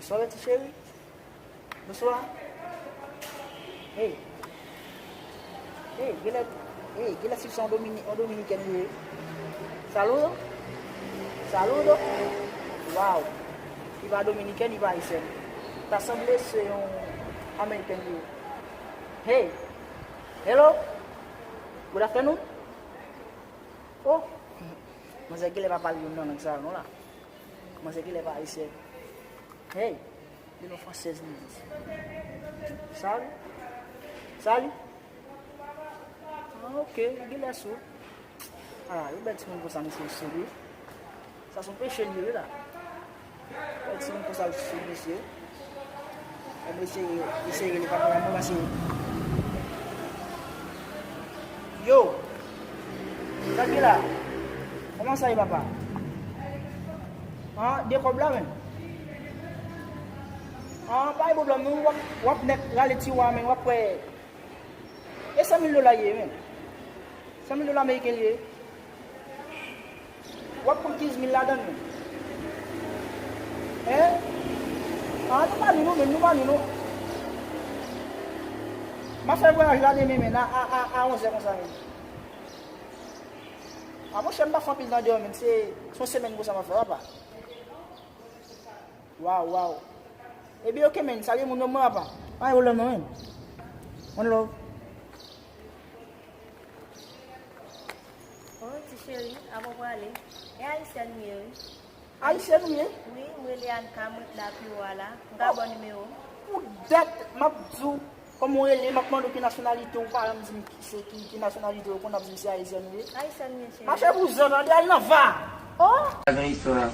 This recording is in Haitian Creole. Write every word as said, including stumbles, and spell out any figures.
Bonswa, ti cheri. Bonswa. Hey. Hey, genlè, hey, genlè si se yon Domini-, yon Dominikèn li ye. Saludo. Saludo. Wow. Li pa Dominikèn, li pa Ayisyèn. Ta sanble se yon American li ye. Hey. Hello. Good afternoon. Oh. Manzè genlè pa pale youn nan lang sa yo non la. Manzè genlè pa Ayisyèn. Hey. Li non fransèz li di. Salut. Salut. Ah, ok, genlè sou. Ah, yon bèl timoun konsa, mesye, sou li. Sa se yon peche li ye la. Bèl timoun konsa, sou mesye. Mesye, mesye, li pa konn mwen, mesye. Yo. Sa ki la? Kòman sa ye, papa? Ah, de kòb la menm. Ah, pa gen pwoblèm non, w ap, w ap nèk rale tiwa, men w ap wè. E san mil dola ye, men. San mil dola ameriken li ye. W ap pran kenz mil ladan l, men. Hein? Ah, nou pa nou, non, men nou pa nou, non. M ap fè vwayaj la demen, men, a, a, a, a onzè konsa, men. Ah, monchè, m pa fè anpil tan deyò, men. Se, se yon semèn konsa m ap fè, papa. Waw, waw. Ebyen, ok, men, salye moun nan mwen, apa. Pa gen pwoblèm non, men. One love. Oh, ti cheri, avan w prale. E Ayisyèn ou ye, wi. Ayisyèn ou ye? Wi, m rele Anka, m ret la piwo a la. M ka ba w nimewo m? Pou dat, m ap di w, kòman w rele, m ap mande w ki nasyonalite w, ou pa janm di m ki se ki, ki nasyonalite w, ou konn ap di m se Ayisyèn ou ye. Ayisyèn m ye, cheri. Mache pou zòn, tande, al nan va. Oh! Sa gen istwa.